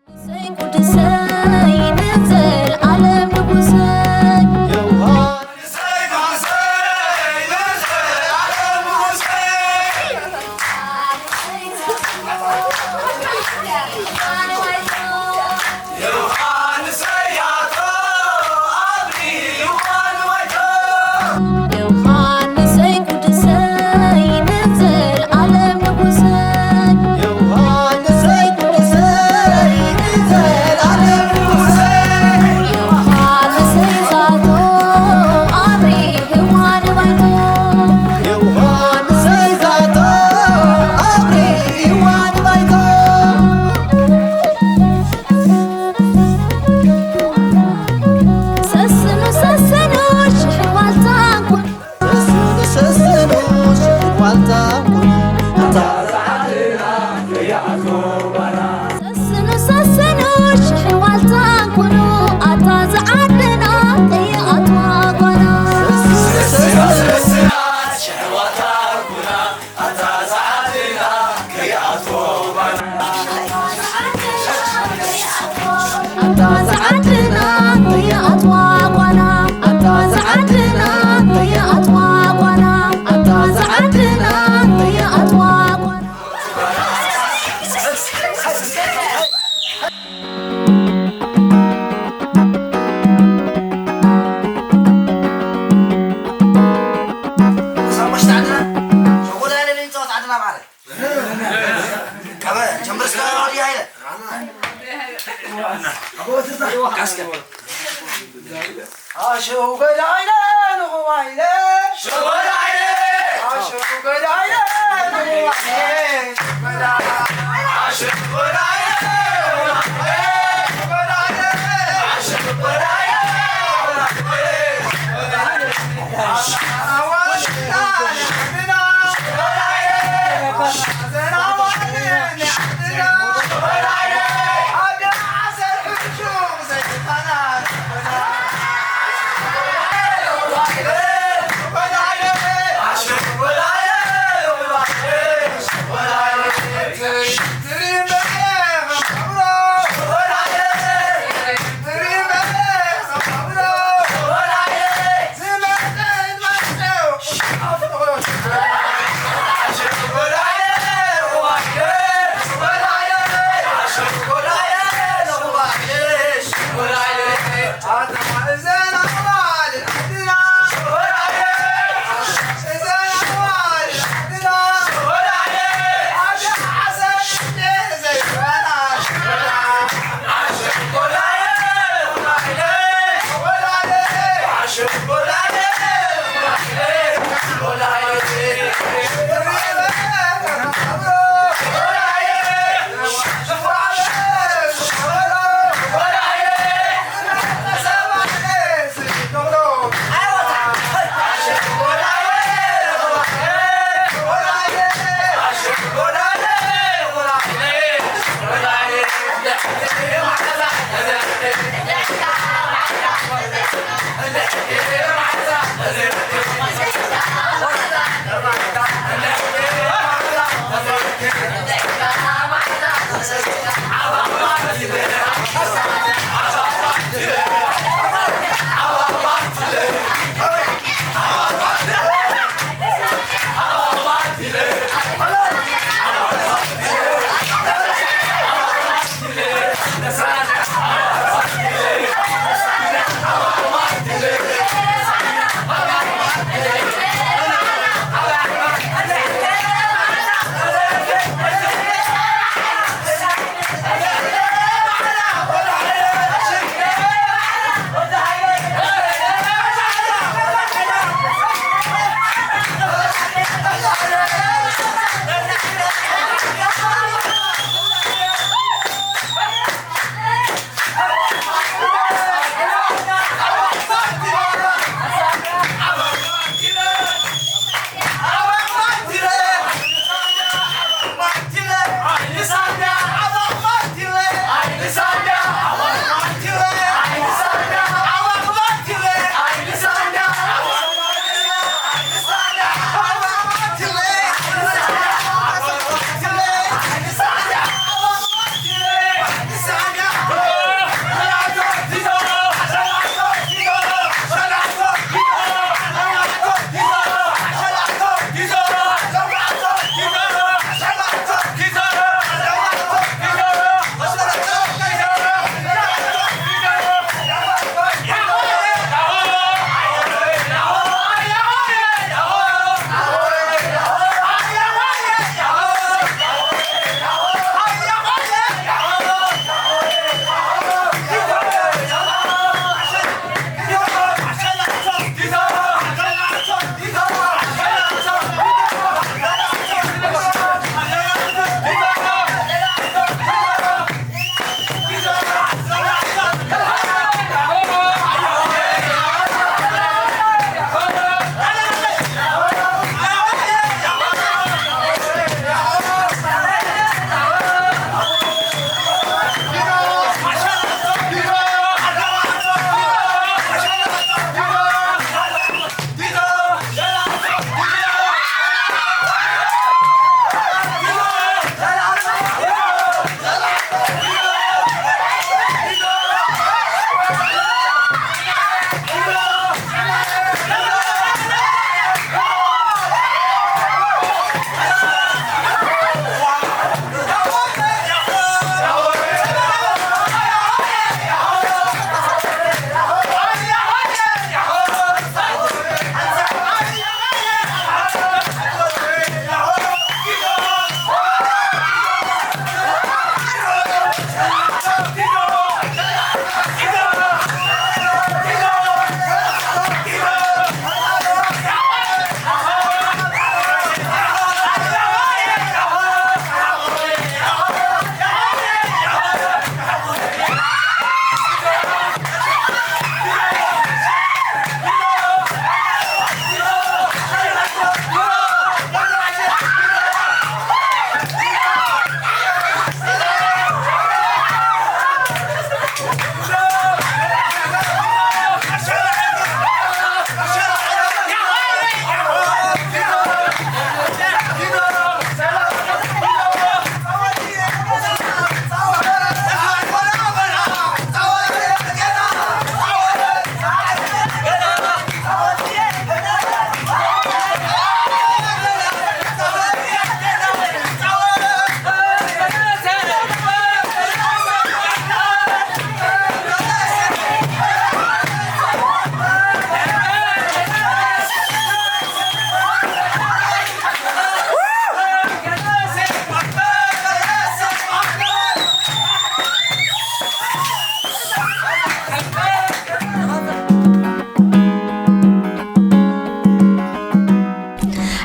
ንሰይ ቅዱሰይ ንዘለዓለም ንጉሰይ። ዮሃንሰይ ቅዱሰይ ንዘለዓለም ንጉሰይ። ዮሃንሰይ ቅዱሰይ ንዘለዓለም ንጉሰይ። ዮሃንሰይ ዛቶ ኣብሪ ህዋ ንባይቶ። ዮሃንሰይ ዛቶ ኣብሪ ህዋ ንባይቶ። ሰስኑ ሰስኑ ሽሕ ዋልታ እንኩን። ሰስኑ ሰስኑ ሽሕ ዋልታ እንኩን። ሰስኑ ሰስኑ ሽሕ ዋልታ እንኩን። ኣታ ዝዓድና ከይኣትዋ ጓና። ሰስኑ ሰስኑ ኣታ ዝዓድና ከይኣትዋ ጓና፣ ኣታ ዝዓድና ከይኣትዋ ጓና፣ ኣታ ዝዓድና ከይኣትዋ ጓና። ሳሙሽተ ዓድና ሸጎዳ ኢለ ንንጸወት ዓድና ማለት ካበ ጀምር እስከ ወዲ ሃይለ። አሸው ገዳይነ ንኹባይለ። ሸው ገዳይነ። አሸው ገዳይነ ንኹባይለ። አሸው ገዳይነ ንኹባይለ። አሸው ገዳይነ።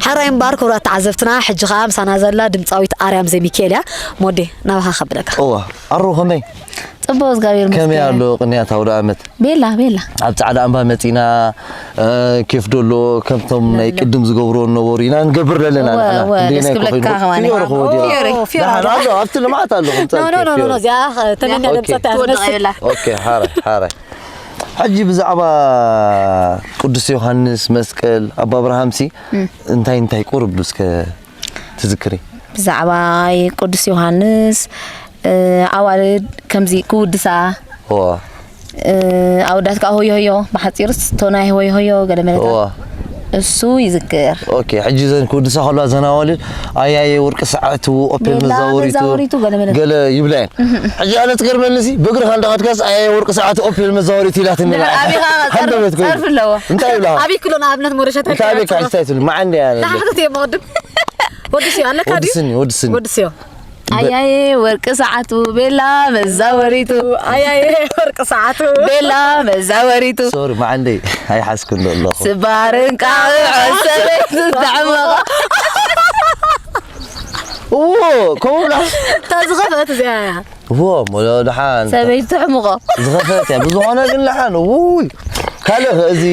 ሕራይ እምበኣር ክቡራት ተዓዘብትና፣ ሕጂ ኸኣ ምሳና ዘላ ድምጻዊት ኣርያም ዘሚካኤል እያ። ሞዴ፣ ናባኻ ከብለካ። እዋ፣ ኣሩ ከመይ? ጽቡቕ፣ እግዚኣብሔር ከመይ ይመስገን። ኣሎ ቅንያት ኣውደ ኣመት? ቤላ፣ ቤላ። ኣብ ጻዕዳ ኣምባ መጺና፣ እ፣ ኬፍ ዶ ኣሎ፣ ከምቶም ናይ ቅድም ዝገብርዎ ነበሩ ኢና ንገብር ዘለና እወ፣ ንሕና። እወ፣ እንዴ ደስ ናይ ክብለካ ኮኾይን ከማን። ፊዮሮ ኸወዲ። ፊዮሮ። ፊዮሮ ደሓን ኣሎ። ኣሎ፣ ኣብቲ ልምዓት ኣሎ፣ ከምጻ ኖ፣ ኖ፣ ኬፍ ኖ፣ ኖ፣ ፊዮሮ። ኖ፣ እዚኣ ኸ-፣ ተመንያ ኦኬ። ደምጸት እያ ትወድቕ ዝመስል። የብላ። ኦኬ፣ ሓራይ፣ ሓራይ። ሕጂ ብዛዕባ ቅዱስ ዮሃንስ መስቀል፣ ኣባ ኣብርሃምሲ እም። እንታይ እንታይ ቁሩብ እስከ ትዝክሪ? ብዛዕባ ቅዱስ ዮሃንስ፣ እ፣ ኣዋልድ ከምዚ ክውድሳ፣ እዋ። እ፣ ኣወዳት ከኣ ሆዮ ሆዮ፣ ብሓጺሩስ እቶ ናይ ሆዮ ሆዮ ገለ መለታት እዋ። እሱ ይዝክር። ኦኬ፣ ሕጂ ዘን ክውድሳ ከለዋ ዘን ኣዋልድ፣ ኣያየ ወርቂ ሰዓቱ፣ ኦፔል ቤላ መዛወሪቱ፣ መዛወሪቱ ገለ መለታት። ገለ ይብላ እየን። ሕጂ ኣነ ትገርመኒሲ፣ ብእግርኻ እንዳኸድካስ ኣያየ ወርቂ ሰዓቱ፣ ኦፔል መዛወሪቱ ኢላትኒ ድሕሪ ንዓይ። ኣቢኻ ጸርፊ፣ ሃንደበት ኮይኑ። ጸርፊ ኣለዎ። እንታይ ይብላ? ኣበይ ክሎ ንኣብነት ሞረሸት እንታይ ኣበይ ኣይከኣልኩ። ካሕስታ ይትብሉ? መዓንደ እያ ነዛ። ታሕቲ እየ መቕድም። ወዲ ስዮ ኣለካ ድዩ? ወዲ ስኒ፣ ወዲ ስኒ። ወዲ ስዮ። ኣያየ ወርቂ ሰዓቱ፣ ቤላ መዛወሪቱ። ኣያየ ወርቂ ሰዓቱ። ቤላ መዛወሪቱ። ሶሪ፣ መዓንደይ፣ ኣይሓዝኩን ዶ ኣለኹ። ስባርን ቃቕዖ ሰበይቱ ተዕምቖ። እዎ፣ ከምኡ ብላ። እታ ዝኸፍአት እዚኣ እያ። እዎ፣ እሞ ደሓን። ሰበይቱ ተዕምቖ። ዝኸፍአት እያ። ብዝኾነ ግን ደሓን፣ ውይ። ካልእ እዚ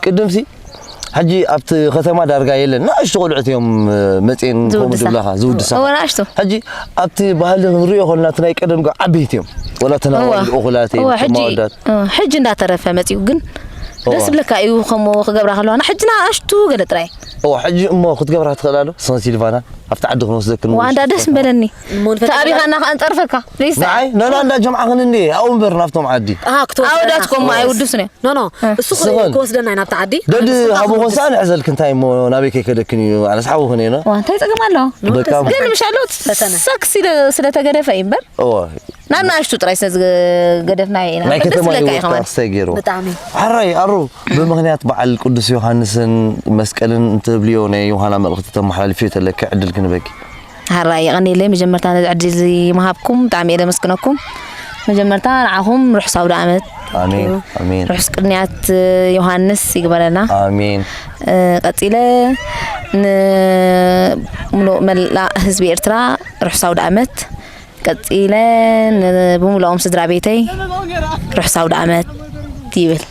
ቅድምሲ፣ ሕጂ ኣብቲ ከተማ ዳርጋ የለን። ንኣሽቱ ቆልዑት እዮም፣ መጺኤን ከምኡ ዝውድሳ። ዝብላኻ፣ ዝውድሳ። እዎ፣ ንኣሽቱ። ሕጂ ኣብቲ ባህሊ ክንሪኦ ከለና፣ እቲ ናይ ቀደም ግን ዓበይቲ እዮም። ወላ እተን እዎ። ኣዋልድ እኹላት እየን፣ እዎ፣ እቶም ሕጂ፣ ኣወዳት። እዎ፣ ሕጂ እንዳተረፈ መጺኡ ግን እዎ። ደስ ዝብለካ እዩ፣ ከምኡ ክገብራ ከለዋ። ንሕጂ ንኣሽቱ ገለ ጥራይ። እዎ፣ ሕጂ እሞ ክትገብራ ትኽእላ ዶ? ሰን ሲልቫና፣ ኣብቲ ዓዲ ክንወስደክን ዋንዳ ንወስድ ደስ ከለና። ምበለኒ። እሞ ንፈትዋ ተኣቢኻና ከኣ ንጸርፈካ፣ ፕሊዝ። ንዓይ፣ ነና እንዳ ጀምዓ ክንዲ፣ ኣብኡ እምበር ናብቶም ዓዲ። ኣሃ፣ ክትወስደና። ኣወዳትኩም እዎ። ኣይውድሱን እዮም። ኖ፣ ኖ፣ እ። እሱ ስኽን። ክወስደና ኢና ኣብቲ ዓዲ። ደዲ ንስኻ ሃቡ ክትወስድ። ኮንሳ ንሕዘልክ እንታይ እሞ ናበይ ከይከደክን እዩ? ኣነስ ሓውኽን እየ፣ ኖ? ዋ፣ እንታይ ጸገም ኣለዎ? በቃ። ግን ምሻሎ ፈተነ። ሰክሲ ለ-፣ ስለተገደፈ እዩ እምበር። እዎ። ናብ ንኣሽቱ ጥራይ ስለ ዝገደፍናዮ ኢና። ናይ ደስ ከተማ ዝብለካ እዩ ህይወት ከማን። ጥራሕ እንታይ ገይርዎ? ብጣዕሚ። ሓራይ፣ ኣሩ፣ ብምኽንያት በዓል ቅዱስ ዮሃንስን መስቀልን እንትብልዮ ናይ ዮሃና መልእኽቲ ተመሓላልፍዮ ተለኪ ዕድል ክንበኪ። ሓራይ የቐንየለይ፣ መጀመርታ ነዚ ዕድል እዚ ምሃብኩም ብጣዕሚ እየ ዘመስግነኩም። መጀመርታ ንዓኹም ርሑስ ኣውደ ዓመት። ኣሜን፣ ኣሜን። ርሑስ ቅንያት ዮሃንስ ይግበረልና። ኣሜን። እ፣ ቀጺለ ን-፣ ምሉእ መላእ ህዝቢ ኤርትራ ርሑስ ኣውደ ዓመት። ቀጺለ ን-፣ ብምሉኦም ስድራ ቤተይ ርሑስ ኣውደ ዓመት ይብል።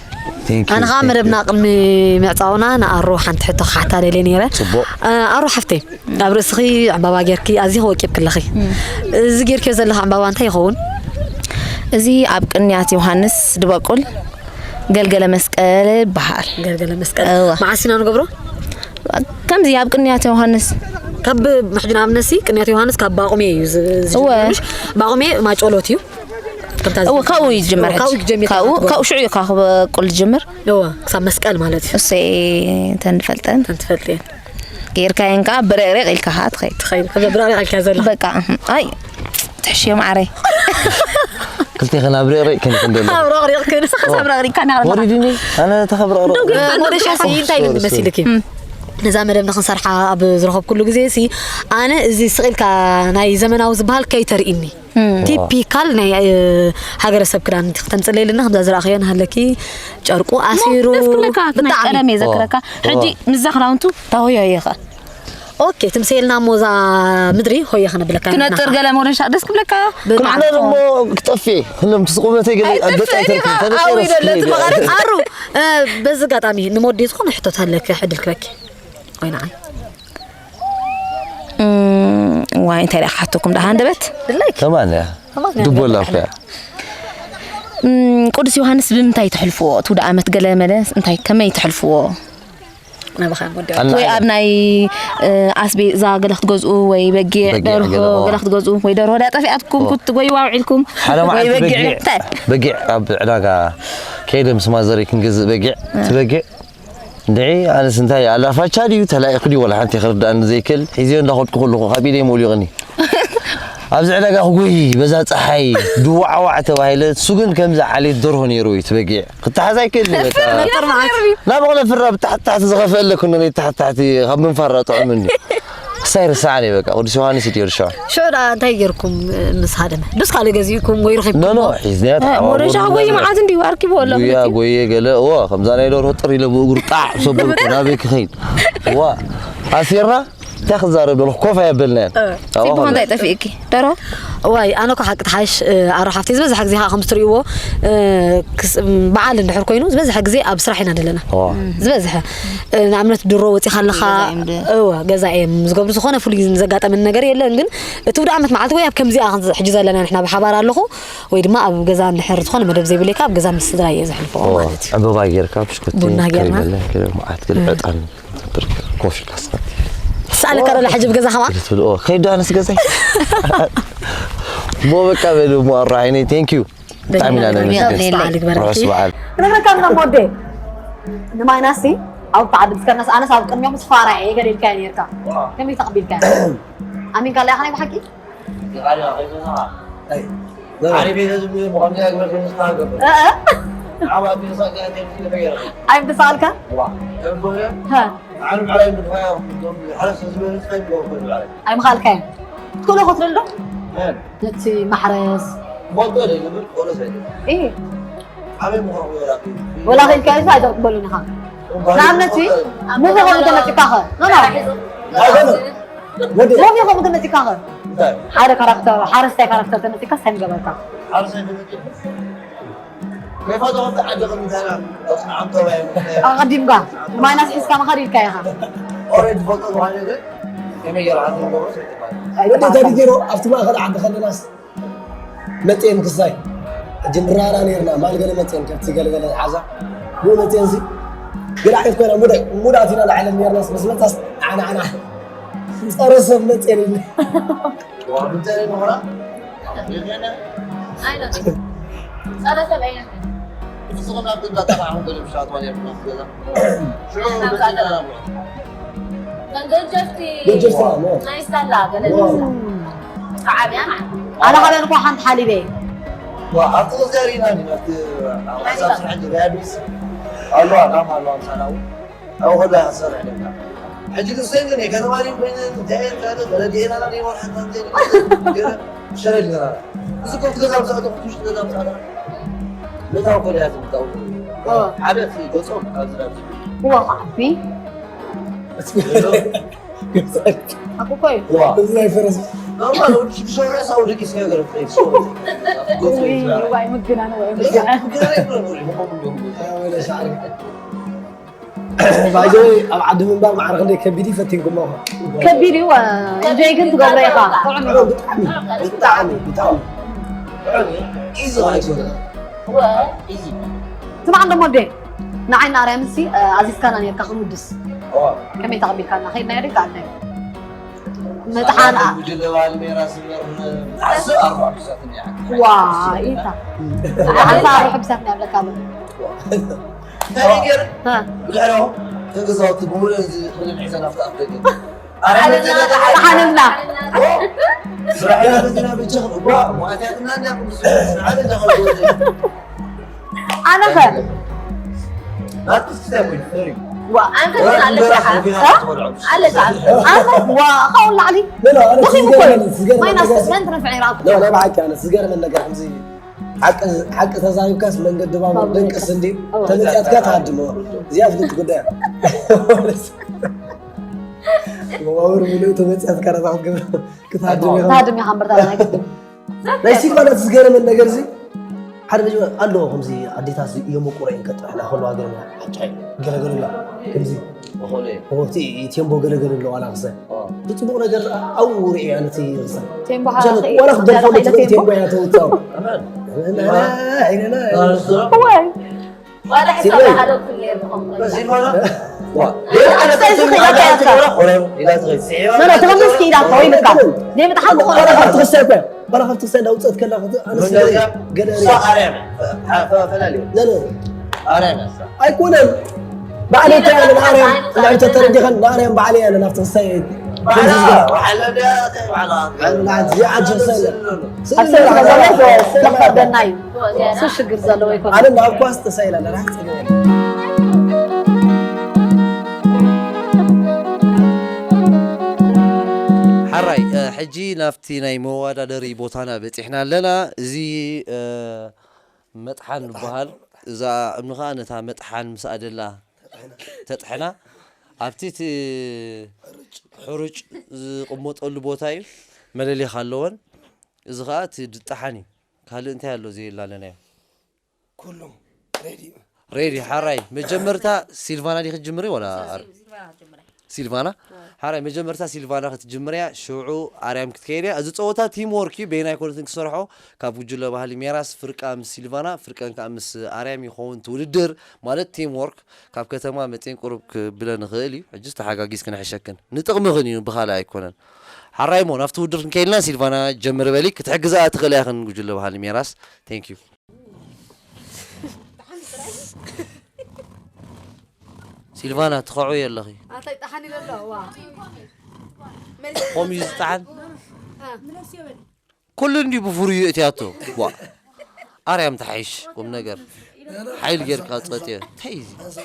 Thank you, ኣነ ኸዓ thank you። መደብና ቅድሚ ምዕጻውና ንኣሩ ሓንቲ ሕቶ ክሓታ ደልየ ነይረ። ጽቡቕ። እ፣ ኣሩ ሓፍተይ፣ ኣብ ርእስኺ ዕምባባ ጌርኪ ኣዚኺ ወቂብኪ ኣለኺ። እም። እዚ ጌርክዮ ዘለኺ ዕምባባ እንታይ ይኸውን? እዚ ኣብ ቅንያት ዮሃንስ ድበቁል ገልገለ መስቀል ይበሃል። ገልገለ መስቀል። እወ። መዓስ ኢና ንገብሮ? ከምዚ ኣብ ቅንያት ዮሃንስ። ካብ ሕጂ ንኣብነትሲ ቅንያት ዮሃንስ ካብ ባቁሜ እዩ ዝ-፣ ዝጅምር እወ። ምሽ? ባቁሜ ማጮሎት እዩ። ከምታ እወ፣ ካብኡ እዩ ዝጅምር ካብኡ ሕጂ። እዩ ጀሚርካ ካብኡ፣ ትገብሮ። ካብኡ ሽዑ እዩ ካብ በቁል ዝጅምር። እወ፣ ክሳብ መስቀል ማለት እዩ። እሰይ፣ ተንፈልጠን። ተንትፈልጥየን። ጌርካየን ከዓ ብርቕሪቕ ኢልካ ከዓ ትኸይድ። ትኸይድ። ከመ ብርቕሪቕ ኢልካ ዘላ። በቃ፣ ኣይ፣ ትሕሽዮ ማዓረይ። ክልቴኽን ኣብ ርቕሪቕ ክንክን ደሎ። ኣብ ርቕሪቕ ክን-፣ ንስኻስ ኣብ ርቕሪቕካ እናቕረብካ። ወሪድኒ፣ ኣነ ተኸብረ ርቕሪቕ። እ፣ ሞደሻ ሲ እንታይ ሶሪ፣ ሶሪ። መሲልኪ? እም። ነዛ መደብ ንኽንሰርሓ ኣብ ዝረኸብኩሉ ግዜ ሲ፣ ኣነ እዚ ስቕ ኢልካ ናይ ዘመናዊ ዝበሃል ከይተርእይኒ። እም። ቲፒካል ናይ፣ እ፣ ሃገረሰብ ክዳን እንዲ ክተምጽለይልና፣ ከምዛ ዝረኣኽዮ ንሃለኪ ጨርቁ ኣሲሩ። ደስ ክብለካ፣ እቲ ናይ ብጣዕሚ። ቀደም እየ ዘክረካ። ኦ፣ ሕጂ ኦ። ምስዛ ክዳውንቱ ታሆያየኻ። ኦኬ፣ ትምሰልና እሞ እዛ ምድሪ ሆየ ክነብለካ ንሕና ክነጥር ኸዓ። ገለ ሞረሻ ደስ ክብለካ። ብጣዕሚ። ኩሉ እሞ ክጠፍእ፣ ኩሎም ምስ ቁመተይ ገለ ኣይጠፍእን ኣገጣ እዩ ኸዓ፣ ተደቂረ ኣዊ ደሎ እቲ ስለ መቐረት። ኣሩ፣ እ፣ በዚ ኣጋጣሚ ንሞዲ ዝኾነ ሕቶት ኣለኪ፣ ዕድል ክበኪ። ወይ ንዓይ። እም፣ ዋይ፣ እንታይ ደኣ ክሓተኩም ደኣ ሃንደበት? ድላይክ። ከማን እያ። ከማን እያ። ድቦላ እኮ እያ። እም፣ ቅዱስ ዮሃንስ ብምንታይ ተሕልፍዎ? እቲ ውደ ዓመት ገለ መለ እንታይ ከመይ ተሕልፍዎ? ናባኻ እዮም ወዲኦም። ኣና ወይ ኣና። ኣብ ናይ፣ እ፣ ኣስቤዛ ገለ ክትገዝኡ ወይ በጊዕ፣ በጊዕ ደርሆ ገለ፣ ኦ። ገለ ክትገዝኡ ወይ ደርሆ ዳ ጠፊኣትኩም ኦ። ክትጎይዋ ውዒልኩም ሓደ ወይ መዓልቲ በጊዕ በጊዕ፣ እንታይ? በጊዕ ኣብ ዕዳጋ ከይደ ምስ ማዘረይ ክንገዝእ በጊዕ፣ እ። እቲ በጊዕ እንድዒ ኣነስ እንታይ ኣላፋቻ ድዩ ተላኢኹ ድዩ ወላ ሓንቲ ክርዳእኒ ዘይክእል ሒዘዮ እንዳኸድኩ ከለኹ ካብ ኢደይ መውሊቕኒ። ኣብዚ ዕዳጋ ክጎይ በዛ ጸሓይ ድዋዕዋዕ ተባሂለ፣ እሱ ግን ከምዚ ዓሌት ደርሆ ነይሩ እዩ እቲ በጊዕ። ክተሓዝ ኣይክእልን በቃ። ነጠር መዓት። ናብ በቕለ ፍራ ብታሕቲ ታሕቲ ዝኸፍአ ኣለኩ፣ ነይ ታሕቲ ታሕቲ ካብ ምንፋራ ጥዑምኒ። ሳይ ርሳዕ በቃ ቅዱስ ዮሃንስ እዩ ርሻ። ሽዑ ደኣ እንታይ ጌርኩም? ምስ ሃደመ ዱስ ካልእ ገዚእኩም ወይ ረኺብኩም? ኖ ኖ ሒዝናያ ሞረሻ ተሓባበሩና። ወይ መዓት እንዲ ዋርኪ ብወሎ ጉያ ጎየ ገለ እዎ ከምዛ ናይ ደርሆ ጥር ኢለ ብእግሩ ጣዕ ሰበልኩ ናበይ ክኸይድ እዋ ኣሲርና እንታይ ክዛረብ ደለኹ ኮፍ ኣየበልናያን ሲቦ እንታይ ጠፊእኪ ደሮ ዋይ ኣነ እኮ ሓቂ ትሓሽ ኣሮ ሓፍቲ ዝበዝሐ ግዜ ከዓ ከም ትሪእዎ በዓል እንድሕር ኮይኑ ዝበዝሐ ግዜ ኣብ ስራሕ ኢና ዘለና ዝበዝሐ ንኣብነት ድሮ ወፂኻ ኣለኻ እወ ገዛ እዮም ዝገብሩ ዝኾነ ፍሉይ ዘጋጠመን ነገር የለን ግን እቲ ውደ ዓመት መዓልቲ ወይ ኣብ ከምዚኣ ሕጂ ዘለና ንሕና ብሓባር ኣለኹ ወይ ድማ ኣብ ገዛ እንድሕር ዝኾነ መደብ ዘይብለካ ኣብ ገዛ ምስ ስድራ እየ ዘሕልፎ ማለት እዩ ዕበባ ጌርካ ብሽኩቲ ቡና ጌርና። ከይበለ ከይበለ መዓት ገለ ዕጣን ትብርክ ኮፊ ካስካ ትስኣለካ ደላ ሕጂ ብገዛ ከማ ትብልኦ ከይዶ ኣነስ ገዛይ ሞ በቃ በሉ ሞ ኣራዒነይ ቴንክ ዩ ብጣዕሚ ኢና ነመስግን በዓል ይግበረልኪ ርሑስ በዓል ነግረካ እና ሞዴ ንማይናሲ ኣብ ተዓዲ ብስከርናስ ኣነስ ኣብ ቅድሚኦም ስፋራ እየ ገለ ኢልካ ነርካ ከመይ ተቐቢልካ ኣሚንካ ለያ ከናይ ብሓቂ ኣይምተሳእልካ ኣይምኻልካዮ ትክእሎ ክትብል ዶ ነቲ ማሕረስ ወላ ከኢልካ ኢልካ ኣይተቕበሉን ኢኻ ንኣብነቲ ሙዚ ከምኡ ተመፂካ ኸ ሎሚ ከምኡ ተመፂካ ኸ ሓደ ካራክተር ሓረስታይ ካራክተር ተመፂካ እንታይ ምገበርካ ኣቐዲምካ ማይናስ ሒዝካ ምኻድ ኢልካ ኢኻ ወደታ ዲጌሮ ኣብቲ ማእኸል ዓዲ ከለናስ መፅኤን ክሳይ ሕጂ ንራራ ነርና ማል ገለ መፅኤን ከብቲ ገለገለ ዝሓዛ ብኡ መፅኤን ሲ ግዳ ዓይነት ኮይና ሙዳይ ሙዳት ኢና ንዓለም ነርናስ ምስ መፃስ ዓና ዓና ፀረ ሰብ መፅኤን ኢለ ገጀፍቲ ናይ ሳላ ገለ ዓብያ ኣነ ካበን እኮ ሓንቲ ሓሊበ ኣብቲ ዘሪና ኣብቲ ሓሳብ ስራሕ ጀጋዲስ ኣለዋ ናም ኣለዋ ምሳና እውን ኣብኡ ከላ ክሰርሕ ደካ ሕጂ ክሰይ ግን ከተማ ኮይነ እንታይ ተረዲኤና ናይ ወርሓት ሸረድ ገራ እዚ ኮፍ ገዛ ምሳእቶ ኩሽ ገዛ ምሳእቶ መታው ኮልያ ዝምታው ሓደ ገጾም ኣብዚ ናብ እዋ ዓቢ ኣኩኮይ እዚ ናይ ፈረስ ዋይ ምግናን ወይ ምግናን ባይዘወይ ኣብ ዓዲ ምንባር ማዕረ ክንደይ ከቢድ እዩ ፈቲንኩሞ ከቢድ እዩ እንጆይ ግን ትገብሮ ኢኻ ጥዑም እዩ ብጣዕሚ ብጣዕሚ ብጣዕሚ ስማዕ እንዶ ሞዴ ንዓይ ንኣርያም ሲ ኣዚዝካና ነርካ ክንውድስ ከመይ ተቐቢልካና ከይድና ዶ ይከኣልና እዩ ምጥሓን ዋ ኢታ ሓንሳ ኣርባዕ ሕብሳት ንኣብለካ ኣሎ ብድሕሪኦም ተገዛውቲ ብምሉእ እዚ ክልል ሒዘን ኣብቲ ኣፍ ደገ ሓንልና ስራሕ ያለትና ብቻ እኳ ሞኣትያትና እንዳ ቅዱስ ስራሕ ለካ ኣነኸ ናትስ ክስታይ ኮይኑ ፈሪ ኣንተ ግን ኣለካ ኣለካ ኣንተ ዋ ካብኡ ላዕሊ ደኺሙ እኮ እዩ ማይናስ መን ትነፍዕ ይረኣኩ ናይ ብሓቂ ኣነ ዝገርመን ነገር ከምዚ ሓቂ ተዛሪብካስ መንገዲ ባቡር ደንቅስ እንዲ ተመፅያትካ ትሃድሞ እዚኣ ፍልጥ ጉዳይ መዋውር ምሉእ ተመፅያትካ ረታ ክትገብር ክትሃድም ኢኻ ታድም ኢኻ እምበር ናይ ግድን ናይ ሲልቫናት ዝገረመን ነገር እዚ ሓደ መጀመር ኣለዎ ከምዚ ኣዴታት የመቁረ እየን ከጥርሕና ከለዋ ገርመ ሓጫይ ገለገለ ከምዚ እቲ ቴምቦ ገለገለ ኣለዋ ናክሰ ብፅቡቕ ነገር ኣብኡ ርእየ ኣነ እቲ ርእሳ ወላ ክደርፎ ቴምቦ እያ ተውፃው መን ትኸምስ ክኢላ እኮ ወይ ልካ ዘይምጥሓን ዝኾነ ባላ ካብቲ ክሳይ እንዳውፅአት ከላ ኣነ ገለ ኣይኮነን ባዕለይ እንታይ ኣለ ንኣርያም እንድሕር ተተረዲኸን ንኣርያም ባዕለይ ኣለ ናብቲ ክሳይ ስለዝኸበደና እዩ እሱ ሽግር ዘለዎ ይኮነ ኣነ ናብ ኳስ ተሳኢላ ለራሕ ፀገበ ሕጂ ናብቲ ናይ መወዳደሪ ቦታና በጺሕና ኣለና። እዚ፣ እ፣ መጥሓን ዝበሃል፣ እዛ እምኒ ኸኣ ነታ መጥሓን ምስኣ ደላ ተጥሕና። ኣብቲ እቲ ሕሩጭ ዝቕመጠሉ ቦታ እዩ። መለሊኻ ኣለወን። እዚ ኸኣ እቲ ድጣሓን እዩ። ካልእ እንታይ ኣሎ ዘየላለናዮ? ኩሉ ሬዲ። ሬዲ፣ ሓራይ። መጀመርታ ሲልቫና ዲኺ ትጅምሪ ወላ ኣር-? ሲልቫና ክትጅምር እያ። ሲልቫና? ሓራይ፣ መጀመርታ ሲልቫና ክትጅምር እያ፣ ሽዑ ኣርያም ክትከይድ እያ። እዚ ጸወታ ቲም ወርክ እዩ፣ በይና ኣይኮነትን ክሰርሖ። ካብ ጉጅለ ባህሊ ሜራስ ፍርቃ ምስ ሲልቫና፣ ፍርቀን ከኣ ምስ ኣርያም ይኸውን እቲ ውድድር፣ ማለት ቲም ወርክ። ካብ ከተማ መጺኤን ቁሩብ ክብለን ይኽእል እዩ። ሕጅስ ተሓጋጊዝ ክንሕሸክን። ንጥቕምኽን እዩ፣ ብኻልእ ኣይኮነን። ሓራይ እሞ፣ ናብቲ ውድድር ክንከይድ ኢና፣ ሲልቫና ጀምሪ በሊ፣ ክትሕግዝኣ ትኽእላ ኢኽን ጉጅለ ባህሊ ሜራስ። ቴንክ ዩ። ሲልቫና፣ ትኸዑ የለኺ። ኣታይ ጠሓኒ ዘሎ፣ ዋ። ከምኡ እዩ ዝጠዓን። አ። ኩሉ እንዲ ብፍሩይ እትያቶ። ዋ። ኣርያም ተሓይሽ፣ ቁም ነገር። ሓይል ጌርካ ጸጥዮ። እንታይ እዩ እዚ?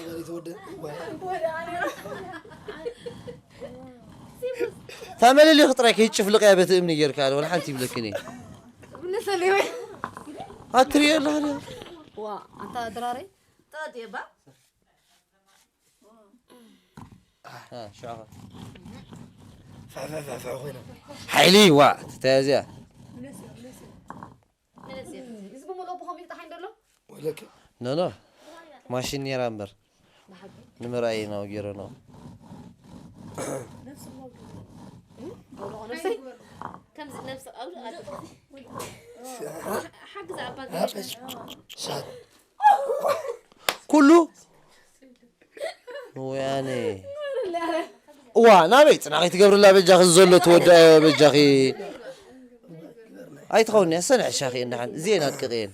እታ መለሊኽ ጥራይ ከይትጭፍልቕያ በቲ እምኒ ጌርካ፣ ወላ ሓንቲ ይብለክን እየ። ኣትርእዮ ኣለኻ ድያ? ዋ፣ ኣንታ ድራረይ። ጠጥ የባ። አ፣ ሽዑ ኸ? ፍሕፍሕፍሕ ኮይና። ሓይሊ፣ ዋ፣ ተተያዝያ። እዚ ብምልኦ ብኸምኡ ይጥሓን ደሎ? ወለከ። ኖ፣ ኖ። ማሽን ነይራ እምበር። ንምርኣይ ነው ገይረ ነው። ከምዚ ነብሲ ቀብሪ ኣለ። ሓግዝ ኣባ ገለ። ሻት። ኩሉ ወያኔ። እዋ፣ ናበይ ጽናኺ ትገብርላ በጃኺ፣ ዘሎ ትወዳዮ በጃኺ። ኣይትኸውን እያ፣ ሰንዕ ሻኺ እንደሓን። እዚኤን ኣድቅቕየን።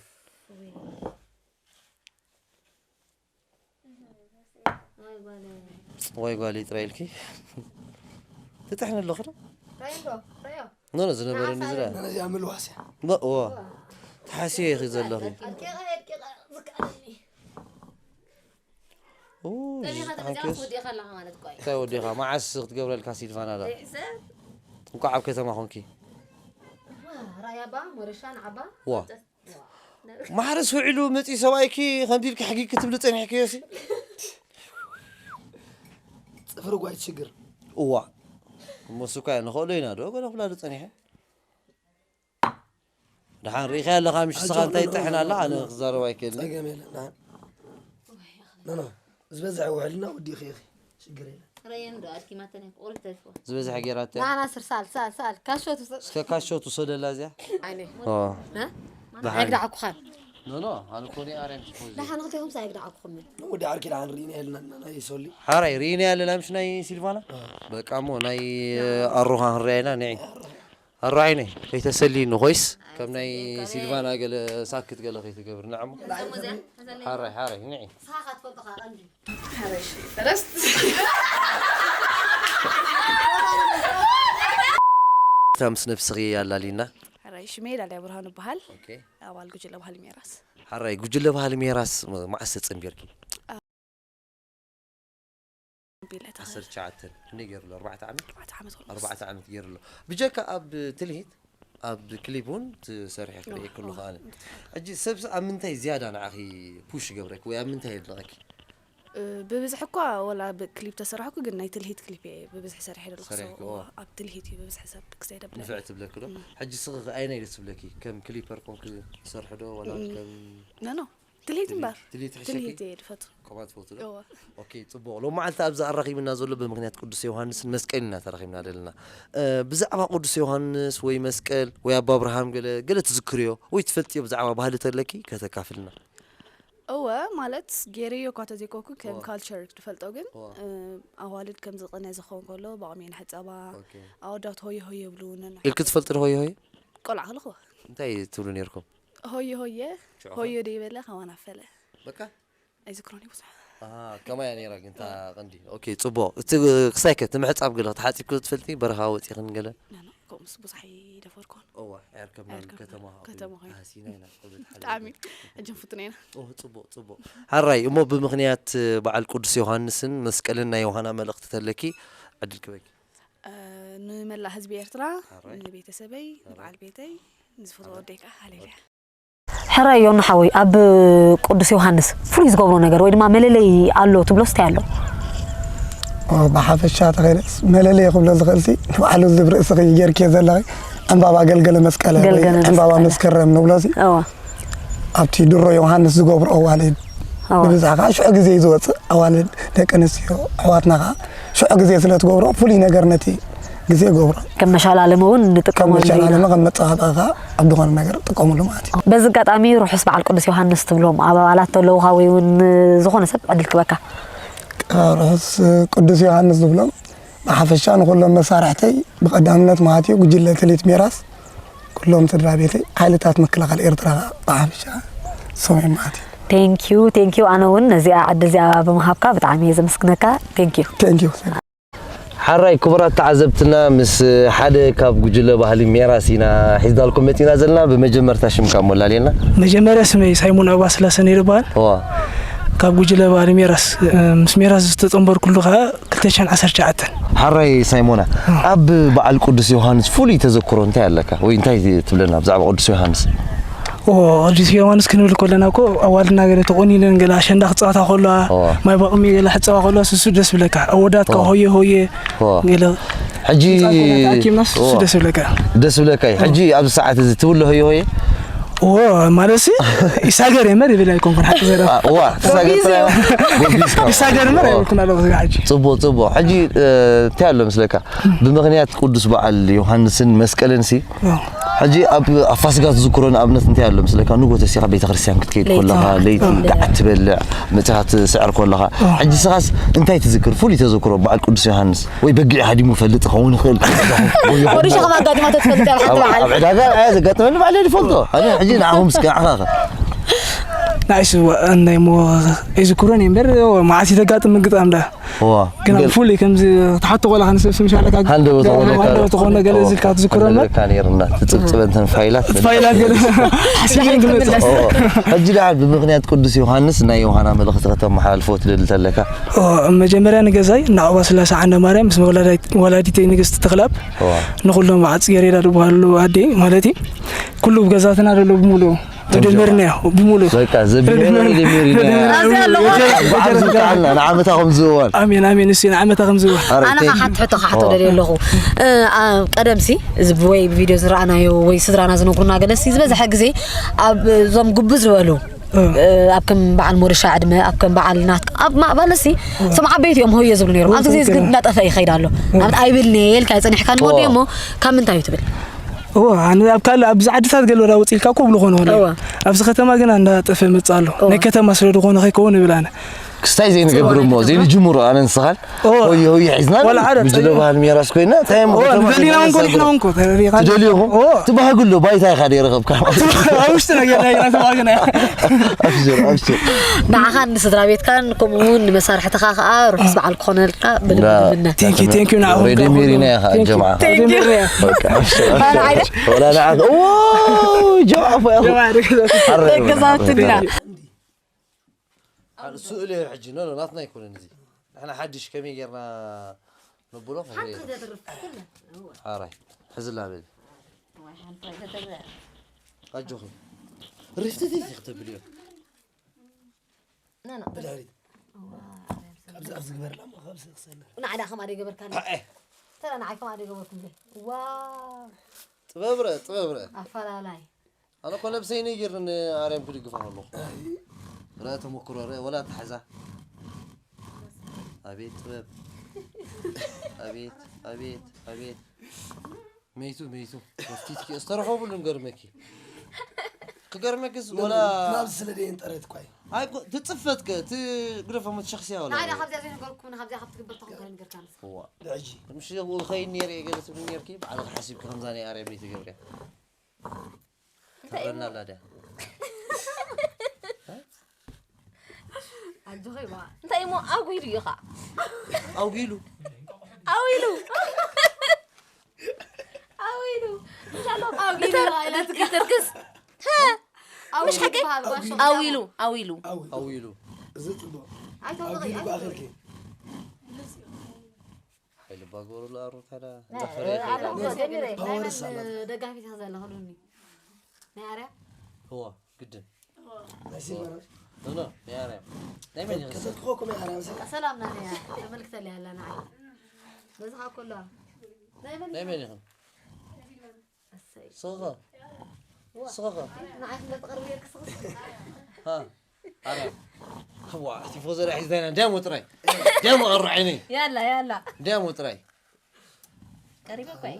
ወይ ጓለይ ጥራይ ኢልኪ። ትጥሕኒ ኣለኺ ዶ? ራዮ፣ ራዮ። ኖ፣ ኖ፣ ዝነበረኒ ዝላ። ነዚኣ ምልዋስ እያ። ኖ፣ ዎ። ተሓስየ ኢኺ ዘለኺ። ኣድቂቐ፣ ኣድቂቐ፣ ዝከኣለኒ። ኡ፣ ጠሚኻ ተመዚኻ ሓንኪስ ወዲኻ ኣለኻ ማለት እኮ እዩ። እንታይ ወዲኻ? መዓስ ክትገብረልካ ሲልቫና ዳ? ደቂ ሰብ። እንኳዕ ኣብ ከተማ ኾንኪ። ዋ፣ ራያ ባ፣ ሞረሻ፣ ንዓባ። ዋ። ዋ። ማሕረስ ውዒሉ መጺኡ ሰብኣይኪ ከምዚ ኢልኪ ሕጊ ክትብሊ ጸኒሕክዮ ሲ? ጽፍሪ ጓይ ትሽግር። እዋ። እሞ እሱ እኳ ንኽእሎ ኢና ዶ? ገለ ኩላ ዶ ጸኒሐ? ደሓን ርኢኻ ኣለኻ፣ ምሽ ንስኻ እንታይ ትጥሕን ኣላ? ኣነ ክዛረብ ኣይክእልን። ጸገም የለን፣ ደሓን። ኖ፣ ኖ፣ ዝበዝሐ ውዕልና ወዲእኺ ኢኺ፣ ሽግር የለን። ረየን ዶ ኣድኪማተን እያ፣ ቁሩብ ተሪፍዋ። ዝበዝሐ ጌራተ። ና፣ ና፣ ስር፣ ሳል፣ ሳል፣ ሳል፣ ካሾ ትውሰድ። እስከ ካሾ ትውሰደላ እዚኣ። ኣይነ። ኦ። ና? ደሓን። ኣይግዳዕኩኻን። ኖ፣ ኖ፣ ኣነ እኮ እኔ ኣርያም ቲፎዚ። ደሓን ክትኹምስ ኣይግዳዕኩኹምን። ወዲ ዓርኪ ደሓን ርኢና የልና፣ ናይ ሶሊ። ሓራይ ርኢና ያለና፣ ምሽ ናይ ሲልቫና? አ። በቃ እሞ ናይ ኣሮኻ ክንሪኣ ኢና፣ ንዒ። ኣሮ ዓይነይ፣ ከይተሰልይኒ ኮይስ፣ ከም ናይ ኣይተሰልይካ፣ ሲልቫና ገለ ሳክት ገለ ከይትገብር፣ ንዓሞ። እዛ ሙዚያ፣ እዛ ናይ ሓራይ፣ ሓራይ፣ ንዒ። ንስኻ ኢኻ ትፈልጦ፣ ከኣ ቀንዲ። ሓራይ፣ እሺ፣ ፈረስት። እታ ምስ ነብስኺ ኣላሊና። ሓራይ፣ ሽመይ ዳልያ ብርሃኑ እበሃል። ኦኬ። ኣባል ጉጅለ ባህሊ ሜራስ። ሓራይ፣ ጉጅለ ባህሊ ሜራስ መ-፣ መዓስ ተጸንቢርኪ? ቢለ ተኸ-፣ ዓሰርተ ትሽዓተ። ክንደይ ገይሩ ኣሎ? ኣርባዕተ ዓመት? ኣርባዕተ ዓመት ኦልሞስት። ኣርባዕተ ዓመት ገይሩ ኣሎ። ብጀካ ኣብ ትልሂት፣ ኣብ ክሊፕ እውን ትሰርሒ ክርኢ ኖ፣ ከለኹ ኖ። ኣነ። ሕጂ ሰብስ ኣብ ምንታይ ዝያዳ ንዓኺ ፑሽ ይገብረኪ ወይ ኣብ ምንታይ የድንቐኪ? እ፣ ብብዝሒ እኳ ወላ ብ-፣ ክሊፕ ተሰራሕኩ፣ ግን ናይ ትልሂት ክሊፕ እየ ብብዝሒ ሰሪሐ ዘለኹ። ሰሪሕክዎ? ሶ፣ ኣብ ትልሂት እዩ ብብዝሒ ሰብ ክሳይ ደብለ። ንፍዕ ትብለኪ ዶ? እም። ሕጂ ስኺ ከ ኣየናይ ደስ ትብለኪ? ከም ክሊፐር ኮንኪ ትሰርሒ ዶ? ወላ እም። ከም ኖ፣ ኖ። ትልሂት ትልሂት፣ እምበር። ትልሂት ትሕሸኪ? ትልሂት እየ ዝፈቱ። ኮማንድ ትፈቱ ዶ? እወ። ኦኬ፣ ጽቡቕ። ሎማዓልቲ ኣብዚ ኣራኺብና ዘሎ ብምኽንያት ቅዱስ ዮሃንስን መስቀልን ኢና ተራኺብና ዘለና። እ፣ ብዛዕባ ቅዱስ ዮሃንስ ወይ መስቀል ወይ ኣባ ኣብርሃም ገለ፣ ገለ ትዝክርዮ ወይ ትፈልጥዮ ብዛዕባ ባህሊ ተለኪ ከተካፍልና። እወ፣ ማለት ገይረዮ እኳ ተዘይኮንኩ ከም እወ። ካልቸር ትፈልጦ ግን፣ እወ። እ፣ ኣዋልድ ከም ዝቕነ ዝኸውን ከሎ ብቕሚኤን ሕጸባ፣ ኦኬ። ኣወዳት ሆየ ሆየ ይብሉ ነና ኢልኪ ትፈልጢ ዶ ሆየ ሆየ? ቆልዓ ከለኹ። እንታይ ትብሉ ነይርኩም? ሆየ ሆየ፣ ሽዑ ኸ? ሆየ ደይበለ ካባና ፈለ። በቃ? ኣይዝክሮን እዩ ብዙሕ። ኣሃ፣ ከማይ እያ ነይራ ግን እታ ቀንዲ። ኦኬ፣ ጽቡቕ። እቲ ክሳይከ፣ እቲ ምሕጻብ ገለ ተሓጺብኪ ትፈልጢ? በረኻ ወጺኽን ገለ? ኖ፣ ኖ፣ ከምኡስ ብዙሕ ኣይደፈርኩን። እዋ፣ ኣየርከብናን። ኣየርከብናን። ከተማ ከተማ ኮይኑ። ኮይኑ። ሃሲና ኢና፣ ቆልዑት ሓደ ብጣዕሚ። ገለ። ሕጂ ንፍትና ኢና። ኦ፣ ጽቡቕ፣ ጽቡቕ። ሓራይ፣ እሞ ብምኽንያት በዓል ቅዱስ ዮሃንስን መስቀልን ናይ ዮሃና መልእኽቲ ተለኪ ዕድል ክበኪ። እ፣ ንመላእ ህዝቢ ኤርትራ፣ ሓራይ። ንቤተሰበይ፣ ሓራይ። ንበዓል ቤተይ፣ ንዝፈትዎ ሓራይ። ወደይ ከኣ ሃሌሉያ። ሕራይ ዮና ሓወይ፣ ኣብ ቅዱስ ዮሃንስ ፍሉይ ዝገብሮ ነገር ወይ ድማ መለለይ ኣሎ ትብሎስ እንታይ ኣሎ? ኦ፣ ብሓፈሻ ተኸይለስ መለለይ ክብሎ ዝኽእልሲ ንባዕሉ ዝብ ርእስኺ ጌርክዮ ዘለኺ ዕምባባ ገልገለ መስቀለ ወይ ገልገለ ዕምባባ መስቀለ። መስከረም ንብሎሲ እዋ ኣብቲ ድሮ ዮሃንስ ዝገብሮ ኣዋልድ እዋ ንብዝሓ ከዓ ሽዑ ግዜ እዩ ዝወፅእ። ኣዋልድ ደቂ ኣንስትዮ ኣሕዋትና ከዓ ሽዑ ግዜ ስለ ትገብሮ ፍሉይ ነገር ነቲ ግዜ ይገብሮ። ከም መሻላለሚ እውን ከም ንጥቀመሉ ኢና። መሻላለሚ ከም መፀባበቒ ከዓ ኣብ ዝኾነ ነገር ጥቀምሉ ማለት እዩ። በዚ ኣጋጣሚ ርሑስ በዓል ቅዱስ ዮሃንስ ትብሎም ኣባላት ተለውኻ ወይ እውን ዝኾነ ሰብ ዕድል ክበካ። ርሑስ ቅዱስ ዮሃንስ ዝብሎም ብሓፈሻ ንኩሎም መሳርሕተይ ብቐዳምነት ማለት እዩ ጉጅለ ተሌት ሜራስ ኩሎም ስድራ ቤተይ ሓይልታት ምክልኻል ኤርትራ ብሓፈሻ ሶም እዮም ማለት እዩ። Thank you thank you ኣነ እውን ነዚኣ ዕድል እዚኣ ብምሃብካ ብጣዕሚ እየ ዘመስግነካ። Thank you። Thank you። ሓራይ ክቡራት ተዓዘብትና ምስ ሓደ ካብ ጉጅለ ባህሊ ሜራስ ኢና ሒዝናልኩም መፂና ዘለና። ብመጀመርታ ሽምካ ሞላልየልና። መጀመርያ ስመይ ሳይሞን ኣባ ስላሰ ነይሩ ይበሃል። ዋ ካብ ጉጅለ ባህሊ ሜራስ እ፣ ምስ ሜራስ ዝተፀንበርኩሉ ከዓ ክልተ ሽሕን ዓሰርተ ትሽዓተን። ሓራይ ሳይሞና ኣብ በዓል ቅዱስ ዮሃንስ ፍሉይ ተዘክሮ እንታይ ኣለካ ወይ እንታይ ትብለና ብዛዕባ ቅዱስ ዮሃንስ? ኦ፣ ቅዱስ ዮሃንስ ክንብል ከለና እኮ ኣዋልድና ገለ ተቆኒነን ገለ ኣሸንዳ ክፃወታ ከለዋ ኦ። ማይ ባቕሚ ገለ ሕፀባ ከለዋ ስሱ ደስ ብለካ ኣወዳትካ ኦ። ሆየ ሆየ ኦ። ገለ ሕጂ ህንፃ ኮነ ተኣኪብና ስሱ ኦ። ደስ ብለካ ደስ ብለካ እዩ። ሕጂ ኣብዚ ሰዓት እዚ ትብሎ ሆየ ሆየ እዎ ማለት ሲ ይሳገር የመር ይብል ኣይኮንኩን ሓቂ ዘረባ ዋ ተሳገር ጥራይ ጎቢዝካ ይሳገር እምበር ኣይብልኩን ኣለኹ እዚ ሕጂ ጽቡቕ ጽቡቕ ሕጂ እ፣ እንታይ ኣሎ ምስለካ ብምኽንያት ቅዱስ በዓል ዮሃንስን መስቀልን ሲ ሕጂ ኣብ ኣብ ፋሲካ ትዝክሮ ንኣብነት እንታይ ኣሎ ምስለካ ንጎ ተሲኻ ቤተክርስትያን ክትከይድ ለይቲ። ከለኻ ለይቲ ለይቲ። ገዓት ትበልዕ መጽኻ ትስዕር ከለኻ ሕጂ ስኻስ እንታይ ትዝክር ፍሉይ ተዘክሮ በዓል ቅዱስ ዮሃንስ ወይ በጊዕ ሃዲሙ ፈልጥ ኸውን ይኽእል ወይ ይኸውን ወዲሻ ከም ኣጋጢማቶ ትፈልጥ እያ ኣብ ሓንቲ በዓል ኣብ ዕዳጋ ኣያ ዘጋጥመኒ ባዕለይ ዝፈልጦ ኣነ ሕጂ ንዓኹም እስከ ንዓኻ ኸ ንዓይስ እዋእ ናይ ሞ ኣይዝክሮን እየ እምበር መዓስ ተጋጥም ምግጣም ዳ ዋ ግን ኣብ ፍሉይ ከምዚ ክትሓቶ ቆላ ከንሰብስብ ምሻለካ ሃንደበት ዝኾነ ሃንደበት ዝኾነ ገለ ዝልካ ትዝክሮ እምበር ሃንደበትካ ነይርና ትፅብፅበ እንተን ፋይላት ፋይላት ገለ ሓሲብን ክመፅእ ሕጂ ደኣ ብምኽንያት ቅዱስ ዮሃንስ ናይ ዮሃና መልእኽቲ ከተመሓላልፎ ትደሊ ተለካ መጀመርያ ንገዛይ እናቕባ ስላሴ ዓንደ ማርያም ምስ ወላዲተይ ንግስቲ ተኽላብ ንኹሎም በዓል ጽጌሬዳ ዝበሃሉ ኣደይ ማለት እዩ ኩሉ ገዛትና ደሎ ብምሉ ተደመርናዮ ብምሉ በቃ ዘቢነ ደመርና። ደመርና ኣዝያ ኣለዎ። በዓል ዝብቃዓልና ንዓመታ ከም ዝእዋን ኣሜን ኣሜን እሱ ንዓመታ ከም ዝእዋን ኣረ ኣነ ተይ- ከዓ ሓንቲ ሕቶ ክሓቶ ደልየ ኣለኹ እ፣ ኣ- ቀደምሲ እዚ ወይ ብቪድዮ ዝረኣናዮ ወይ ስድራና ዝነግሩና ገለሲ ዝበዝሐ ግዜ ኣብ እዞም ጉቡ ዝበሉ እ፣ ኣብ ከም በዓል ሞሪሻ ዕድመ ኣብ ከም በዓል ናት ኣብ ማእባለሲ እቶም ዓበይቲ እዮም ሆየ ዝብሉ ነይሮም ኣብዚ ግዜ እዚ ግን እናጠፈ ይኸይድ ኣሎ ንኣብነት ኣይብልኒ ኢልካ ይፀኒሕካ ንወዲ እሞ ካብ ምንታይ እዩ ትብል እወ ኣነ ኣብ ካልእ ኣብዚ ዓድታት ገለ ወዳ ውፅእ ኢልካ እኮ ብልኾነ ኾነ እወ። ኣብዚ ከተማ ግን እንዳጠፈ መፅእ ኣሎ እወ። ናይ ከተማ ስለ ዝኾነ ከይከውን ይብል ኣነ ክስታይ ዘይንገብር እሞ ዘይንጅምሮ ኣነ ንስኻን እወ። ሆየ ሆየ ሒዝና ወላ ሓደ ጉጅለ ጸይሩ። ባህል ሜራስ ኮይና እንታይ እሞ እወ፣ ከተማ ንደሊና ሒዝና እውን ኮሊሕና እውን እኮ ተሪኻና። ትደልዮ እኹም እወ። ትባህጉ ኣሎ ባይታ ኢኻ ደይረኸብካ ኣብ ውሽጢ ነገር ናይ ናይ ተባህግና ኣብሽር ኣብሽር ንዓኻን ንስድራ ቤትካን ከምኡ እውን ንመሳርሕትኻ ከዓ ርሑስ በዓል ክኾነልካ ብልቢ ዳ- ንምነ Thank you thank you ንዓኹም ሬድዮ ከኣ ሜሪና ኢኻ ኩሉ። ጀምዓ Thank you። በቃ፣ ኣብሽር፣ ኣብሽር። ወላ ንዓኻ፣ ኦ፣ ጀምዓ እኮ ኢኻ። ገዛውቲ ዲና። ስእሊ እዩ ሕጂ፣ ኖ፣ ኖ፣ ናትና ኣይኮነን እዚ። ንሕና ሓድሽ ከመይ ጌርና ነብሎ? ሓንቲ ከመይ ጌርና? ክትደርፍ ኩሉ። ሓራይ፣ ሕዝላ በሊ። ዋይ፣ ሓንቲ ኣይተተብዕ። ኣጆኺ። ሪፍትቲቲ ክትብል እዩ። ና፣ ና። ብድሕሪት። እዋ፣ ኣብዚ፣ ኣብዚ ግበርላ እሞ፣ ካብዚ ክሰልር። ንዓዳ ከማን ደይ ገበርካኒ? ኣኤ። ተራ ንዓይ ከማን ደይ ገበርኩም ደይ? ዋው። ጥበብ ርእ፣ ጥበብ ርእ። ኣፈላላይ። ኣነ እኮ ነብሰይ ነይር ንኣርያም ክድግፋ ከለኹ። ርእ ተመክሮ ርእ፣ ወላ ኣተሓሕዛ። ኣቤት ጥበብ። ኣቤት፣ ኣቤት፣ ኣቤት። መይቱ፣ መይቱ። መፍቲትኪ፣ ዝተረኸቡሉ ንገርመኪ። ክገርመኪስ፣ ወላ ናብዚ ስለ ደየን ጠረት እኳ እዩ። ኣይ፣ እኮ፣ ትጽፈትከ፣ ት-፣ ግደፎ፣ መትሸኽስያ ወላ። ንዓይ፣ ካብዚኣ ዘይነገርኩ፣ ንካብዚኣ ካብ ትግበር ተኾንካ ይንገርካ ንስኻ። እዋ። ብሕጂ። ምሽ፣ ኸይድ ነይረ፣ ገለ ትብሊ ነይርኪ፣ ባዕልኺ ሓሲብኪ፣ ከምዛ ናይ ኣርያም ዘይትገብርያ። እንታይ እዩ? ትብለና ኣላ ድያ? ኣጆኺ፣ ዋ። እንታይ እሞ፣ ኣጒሉ እዩ ኸዓ። ኣጒሉ። ኣዊሉ። ኣዊሉ። ኢንሻላህ ኣዊሉ ኢላ ትርክስ። ሀ፣ ኣዊሉ ምሽ ሓቂ? ይበሃል፣ ባሾ። ኣዊሉ፣ ኣዊሉ። ኣዊሉ። እዚ ጽቡቕ። ኣይተውቕዒ፣ ኣዊሉ ኣይተውቕዒ። ብኣኽልኪ። ሓይሊ ባጎሩ ለኣሩ ታዳ እንዳፈረየ ከይዳ። ጀሚረ ናይ መን ደጋፊት ከዘለ ክሉኒ ናይ ኣርያ እዋ ግድን ናይ ሲልቨር ኖ ኖ ናይ ኣርያ ናይ መን ይኸስ ከተልክኸኩም ኣርያ ምስል ሰላም ናንያ ተመልክተል ያለ ንዓይ በዚ ከዓ ከሎ ናይ መን ናይ መን ይኸን እሰይ ስኸ ስኸ ንዓይ ስለ ትቐርብ እየ ክስኽስ ሃ ኣረ ዋ ቲፎዞ ሒዝና ኢና ደሞ ጥራይ ደሞ ቀሩ ዓይነይ ያላ ያላ ደሞ ጥራይ ቀሪበ እኮ እየ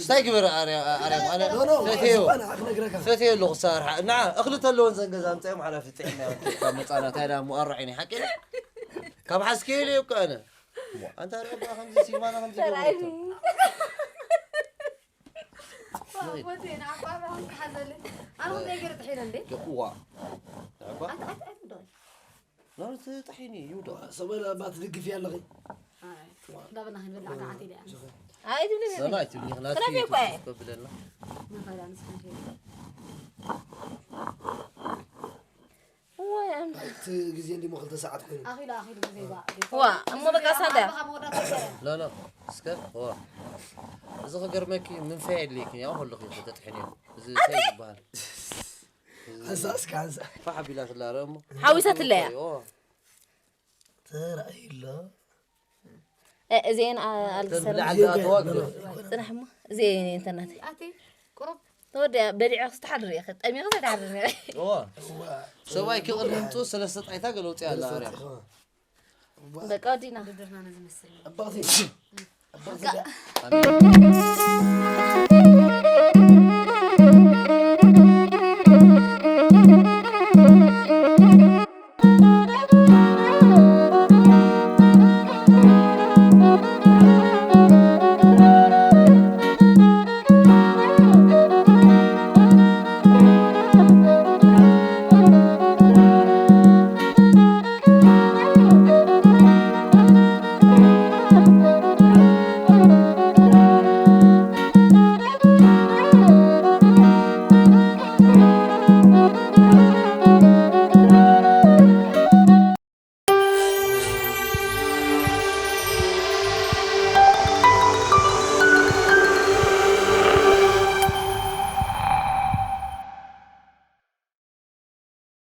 ስታይ ግበር ኣርያ ኣርያ ማለት ኖ ኖ ፈትዮ ዝባና ክነግረካ ፈትዮ ኣለኹ ሳርሓ እና እኽሊ ተለዎን ዘን ገዛ ምፅኦም ሓላፊ ጥዕና ካብ መፃና እንታይ ዳ ሙኣሮ ዓይኒ ሓቂ ካብ ሓስከ ኢለ እኮ ኣነ ኣንታ ርባ ከምዚ ሲማና ከምዚ ተራእዩ ገጥዋ ዕባ ናብቲ ጥሒኒ ይውዶ ሰበለ ኣባ ትድግፍ ኣለኺ እንዳበልና ክንብል ዓጋዓት ኢለ ሰማይ ትብሊ ክላፍ እኮ እየ። ብለና እዋይ ኣምላኽ። እቲ ግዜ እንዲሞ ክልተ ሰዓት ኮይኑ ኣኺሉ ኣኺሉ ግዜ ዋ ዋ እሞ በቃ ሳንዳ መወዳእታ ሎሎ እስከ ዋ እዚ ክገርመኪ ምንፋይ የድልየኪ ያው ከለኹ ተጥሕኒ እዚ እንታይ ዝበሃል ሓንሳ እስከ ሓንሳ ፋሕ ቢላ ትላረ እሞ ሓዊሳትለያ ኦ ተራእዩሎ እዚአን ኣልሰር ብልዓ ዝኣተዋ ፅናሕ እሞ እዚአን እንተናት ኣቲ ቁሩብ ተወዲያ በሊዐ ክስተሓድር እየ ጠሚቐ ዘይተሓድር ነረ ኦ ሰብኣይ ክቕድም ቱ ሰለስተ ጣይታ ገለውፂ ኣላ ኣርያ በቃ ወዲና ድርድርና ነዝመስል ኣባኽቲ ኣባኽቲ